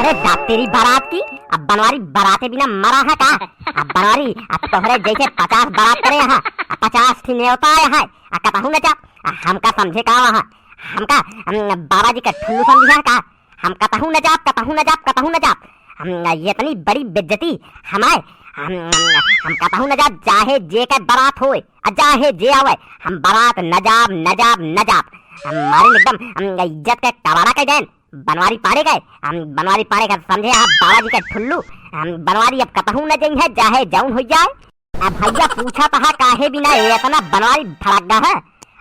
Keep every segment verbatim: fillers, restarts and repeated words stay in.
ए, दातेरी बारात की, अब बनवारी बाराते बिना मरा है का? अब बनवारी, अब तोहरे जैसे पचास बारात करे हैं, अब पचास ठी नेवता आया है, अब कतहूँ न जा, अब हमका समझे का वहाँ, हमका, हम, बाबा जी का ठुल्लू समझे का? हम कतहूँ न जाब, कतहूँ न जाब, कतहूँ न जाब। हम, ये इतनी बड़ी बेइज्जती हमारे, हम, हम, हम कतहूँ न जाब, चाहे जे के बारात होए, आ चाहे जे आवे, हम बारात न जाब, न जाब, न जाब। हम मारे एकदम, हम इज्जत के कबाड़ा कर देन। बनवारी पाड़े गए, हम बनवारी पाड़े का समझे आप बाबा जी के ठुल्लू। हम बनवारी अब कतहूँ न जइहैं, चाहे जौन हो जाए। अब भैया पूछा तहा काहे बिना ये इतना बनवारी भड़क गा है?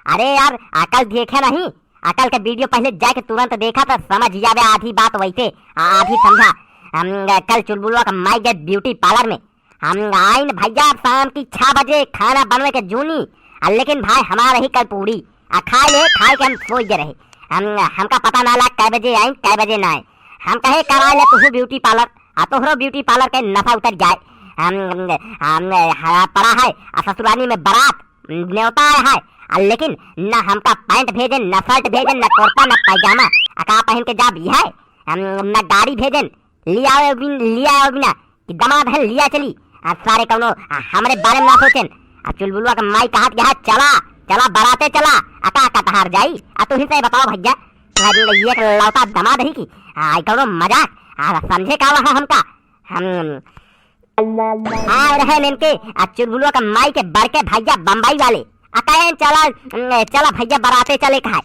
अरे यार, अकल देखे नहीं, अकल के वीडियो पहले जाके तुरंत देखा तो समझ जावे आधी बात वैसे, आ-, आधी समझा। हम, कल चुलबुलवा का माई गए ब्यूटी पार्लर में, हम आइन भैया शाम की छह बजे खाना बनवे के जूनी, आ लेकिन भाई हमार रही कल पूड़ी, आ खाए ले, खाए के हम सोच गए रहे। हम, हमका पता ना लाग कै बजे आइन, कै बजे ना आए। हम कहे करा ले तू ब्यूटी पार्लर, आ तोहरो ब्यूटी पार्लर के नशा उतर जाए। हम, हम, हम, हरा पड़ा है, आ ससुराली में बारात, नेवता आया है, आ लेकिन ना हमका पैंट भेजन, ना शर्ट भेजन, ना कुर्ता, ना पैजामा, आ का पहन के जाब यह है? हम, ना गाड़ी भेजन, लिया आवे बिन, लिया आवे बिना कि दमाद है लिया चली। आ सारे कौनो, आ, हमरे बारे में ना सोचेन। आ चुलबुलवा का माई कहत कि हाँ, चला, चला बाराते चला। आ का, का तहार जाई? आ तू ही से बताओ भैया, आ, ये एक लौता दमाद है कि, आ, ई कौनो मजाक? आ समझे का वहाँ हमका? हम, आ रहे नेन के, आ चुलबुलवा का माई के बड़के भैया बम्बई वाले, आ कहेन चला, चला भैया बाराते चले का है।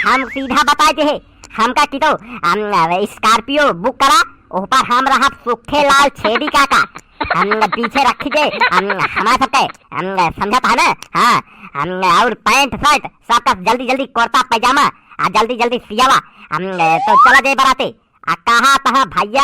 हम सीधा बताए दे, हमका कि तो, हम, Scorpio book करा, ओह पर हम रहब सुखे लाल छेदी काका। हम पीछे रखी जे, हम, हमारे सबके, हम समझत है ना? हाँ, हम और पैंट शर्ट सब का जल्दी जल्दी कुर्ता पैजामा, आ जल्दी जल्दी सियावा। हम तो चला जाए बाराते। आ कहा तहा भैया,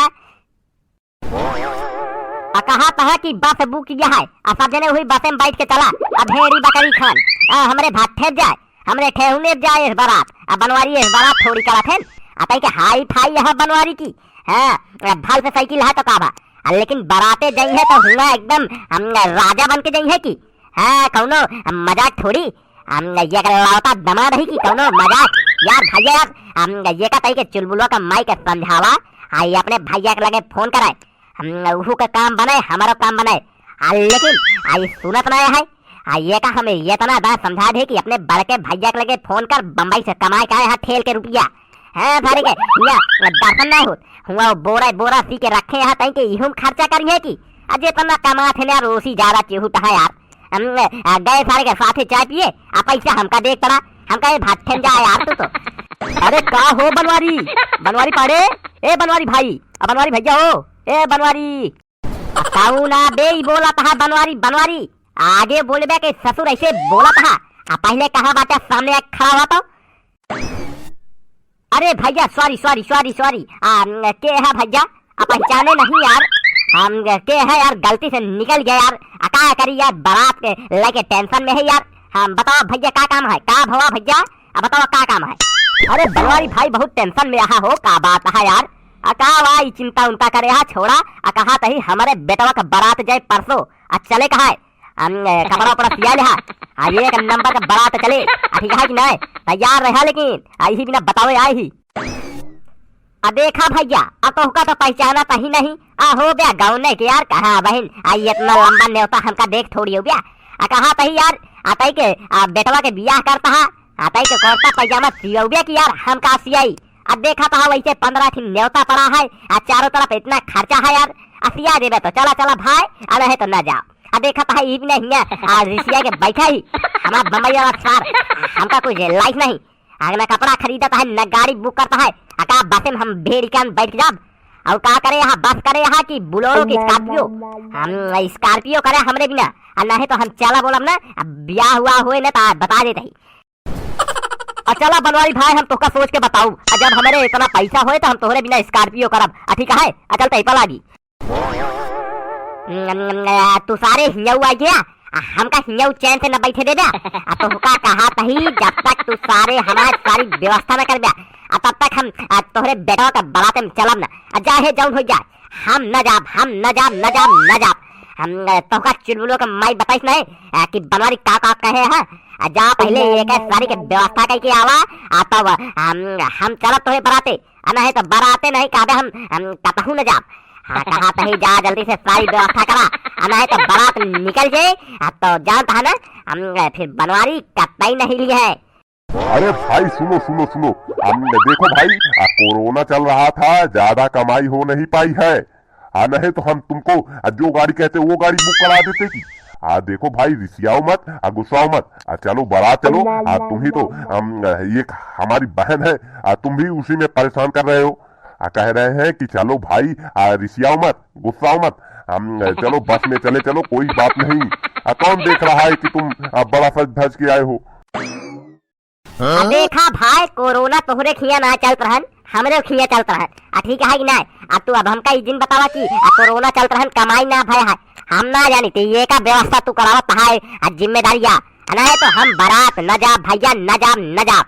आ कहा तहा कि बस book किया है, आ सब जने वही बस में बैठ के चला। आ भेड़ी बकरी खान, आ हमरे भात ठेप जाए, हमरे ठेहुने जाए इस बारात। आ बनवारी इस बारात थोड़ी करत है, आ तई के हाई फाई यहाँ बनवारी की। हाँ, आ भल से साइकिल है तो का बा, आ लेकिन बाराते जाई है तो हुआ एकदम हम राजा बन के जाई है कि। हाँ, कौनो मजाक थोड़ी। हम ये कर लौटा दमाद है कि कौनो मजाक? यार भैया यार, हम ये का तई के चुलबुलवा का माई के समझावा, आ ये अपने भैया के लगे फोन कराए। हम उहू का काम बनाए, हमारो काम बनाए। आ लेकिन आ ये सुनत ना है। आ ये का हमें ये तना दा समझा दे कि अपने बड़के भैया के लगे फोन कर, बम्बई से कमाए का यहाँ ठेल के रुपया। हाँ, सारे के यहाँ दर्शन नहीं होत। हुआ बोरा बोरा सी के रखे हैं, तई के इहुम खर्चा करिए कि। आ जेतना कमात है ना, रोसी ज्यादा चेहुट है यार। हम, आ, गए सारे के साथे चाय पिए, आ पैसा हमका देख पड़ा, हमका ये भात ठेन जाए यार तू तो। अरे का हो बनवारी, बनवारी पाड़े, ए बनवारी भाई, आ बनवारी भैया हो, ए बनवारी। आ, कौन आ बे, ई बोला तहा बनवारी, बनवारी, आगे बोलबे के ससुर ऐसे बोला तहा, आ पहले कहा बाटा सामने आके खड़ा हुआ तो। अरे भैया, sorry, sorry, sorry, sorry। आ, के है भैया? आ, पहचाने नहीं यार। हम के है यार, गलती से निकल गया यार। आ, का करी यार, बारात के लेके tension में है यार। हम बताओ भैया, का काम है? का भवा भैया? आ, बताओ का काम है? अरे बनवारी भाई, बहुत tension में आहा हो, का बात है यार? आ, का भाई चिंता उनता करे हा, छोड़ा। आ, कहा तही हमारे बेटवा का बारात जाए परसों। आ, चले कहा है? हम, ए, कपड़ा उपड़ा सिया लिहा। आ, एक नंबर का बारात चले। आ, ठीक है कि नहीं? तैयार रहा लेकिन। आ, यही बिना बतावे आई ही। आ, देखा भैया, आ, तोहका तो पहचाना तही नहीं। आ, हो गया गाँव नहीं के यार, कहाँ बहिन? आ, ये इतना लंबा नेवता हमका देख थोड़ी हो गया। आ, कहा तही यार, आ, तई के, आ, बेटवा के बियाह करता है। आ, तई के कुर्ता पैजामा सियौबे कि यार, हमका सियाई। आ, देखा तो वैसे पन्द्रह ठिन नेवता पड़ा है। आ, चारों तरफ इतना खर्चा है यार। आ, सिया देबे तो चला, चला भाई, आ, नहीं तो ना जाओ। आ देखत है, ई भी नहीं हियाँ, आ, रिसिया के बैठा ही, हमार बम्बई वाला सार, हमका कुछ लाइफ नहीं, आ, ना कपड़ा खरीदत है, ना गाड़ी बुक करत है, आ का बस में हम भेड़ के बैठ जाब? और का करे यहाँ, बस करे यहाँ कि बोलेरो की स्कॉर्पियो? हम स्कॉर्पियो करे हमरे बिना, आ नहीं तो हम चला बोलब ना, अब ब्याह हुआ होए ना तो बता देते ही। आ चला बनवारी भाई, हम तोहका सोच के बताऊ। आ जब हमरे इतना पैसा होए तो हम तोहरे बिना स्कॉर्पियो करब। आ ठीक है, आ चल तई पा लागी। आ तू सारे हियऊ आ गया, आ हमका हियऊ चैन से न बैठे देबे। आ तोहका कहा तही, जब तक तू सारे हमार सारी व्यवस्था न करबे, आ तब तक हम, आ, तोहरे बेटवा का बारात में चलब ना। आ चाहे जौन हो जाए, हम न जाब, हम न जाब, न जाब, न जाब। हम, अ, तोहका चुलबुलो के माई बताइस नहीं, अ, कि बनवारी का का कहे है। अ, जा पहिले एक सारी के व्यवस्था करके आवा, आ तब हम, हम चलब तोहरे बराते। आ नहीं तो बराते नहीं कहबे हम, हम कतहू न जाब। हाँ, कहा तही जा जल्दी से सारी व्यवस्था करा, आ नहीं तो बरात निकल जाए, आ तो जानत है ना, हम, अ, फिर बनवारी कतई नहीं लिए है। अरे भाई, सुनो, सुनो, सुनो। हम, देखो भाई, आ, कोरोना चल रहा था, ज्यादा कमाई हो नहीं पाई है। आ, नहीं तो हम तुमको, आ, जो गाड़ी कहते, वो गाड़ी बुक करा देते कि। आ, देखो भाई, रिसियाओ मत, आ, गुस्साओ मत। आ, चलो, बरात चलो। आ, तुम ही तो, हम, एक हमारी बहन है, आ, तुम भी उसी में परेशान कर रहे हो। आ, कह रहे हैं कि चलो भाई, आ, रिसियाओ मत, गुस्साओ मत। हम, चलो, बस में चले चलो, कोई बात नहीं। आ, कौन देख रहा है कि तुम, आ, बड़ा सज धज के आए हो? आ देखा भाई, कोरोना तोहरे खिया ना चलत रहन, हमरे खिया चलत रहन। आ ठीक है कि नाय? आ तू अब हमका ई जिन बतावा कि आ कोरोना चलत रहन, कमाई ना भय है, हम ना जानी, ते ये का व्यवस्था तू करावत है, आ जिम्मेदारी या। आ नहीं तो हम बरात न जाब भैया, न जाब, न जाब।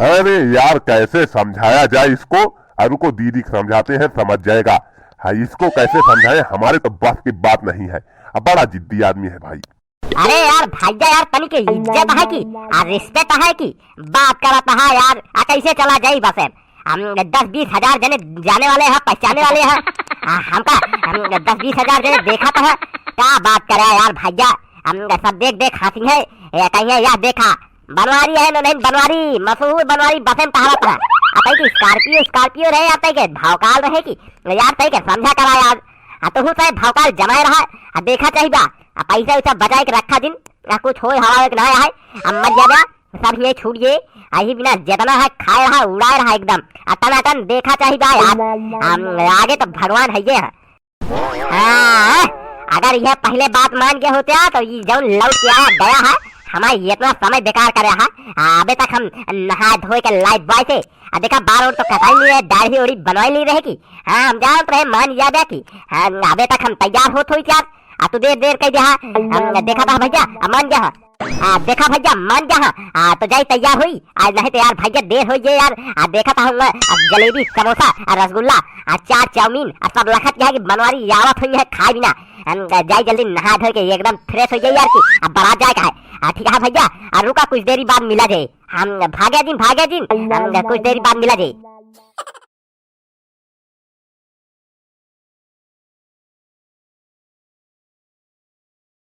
अरे यार, कैसे समझाया जाए इसको? आ रुको, दीदी को समझाते हैं, समझ जाएगा। हाँ, इसको कैसे समझाएं, हमारे तो बस की बात नहीं है। अब बड़ा जिद्दी आदमी है भाई। अरे यार भैया यार, तनी के इज्जत है कि, आ रिस्पेक्ट है कि, बात करत है यार, आ कैसे चला जाई बस? हम दस बीस हजार जने जाने वाले हैं, पहचाने वाले हैं। आ, हमका, हम दस बीस हजार जने देखत है, का बात करे यार भैया? हम सब देख देख हंसी है, ये कहीं है, यह देखा, बनवारी है ना, नहीं बनवारी, मशहूर बनवारी बसे में टहरत है। आ तई कि स्कॉर्पियो, स्कॉर्पियो रहे यार, तई के भौकाल रहे कि, यार तई के समझा करा यार। आ तोहू तई भौकाल जमाए रहा, आ देखा चाहिबा, आ पैसा वैसा बचाए के रखा जिन, आ कुछ होए हवा के ना आए, आ मर जाबा, सब ये छूट ये, आ ही बिना जितना है खाए रहा, उड़ाए रहा एकदम, आ टनाटन देखा चाहिबा यार। आ, आगे तो भगवान है ये है। हाँ, अगर यह पहले बात मान गए होते हैं, तो ये जौन लौट के आया गया है, हमारा ये इतना समय बेकार करे है। आ, अबे तक हम नहा धोए के लाइफ बॉय थे। आ देखा, बाल और तो कटाई नहीं है, दाढ़ी ओढ़ी बनवाई नहीं रहे की। हाँ, हम जानत रहे मान जाबे की। हाँ, अबे तक हम तैयार होत होई यार। आ तू देर देर कह दे, हाँ, हम देखा था भैया, आ मान गया, हाँ। आ, देखा भैया, मान जा, हाँ। आ, तो जाई तैयार होई, आ, नहीं तो यार भैया देर होई जे यार। आ, देखा था हम, आ, जलेबी, समोसा, आ, रसगुल्ला, आ, चाट, चाउमीन, आ, सब लखत के है कि बनवारी आवत होई है खाए बिना। हम, आ, जाई जल्दी नहा धो के एकदम फ्रेश हो जाई यार की, आ, बारात जाए का है। आ, ठीक है भैया, आ, रुका कुछ देरी बाद मिला जाए। हम भागे जिन, भागे जिन, हम कुछ देरी बाद मिला जाए।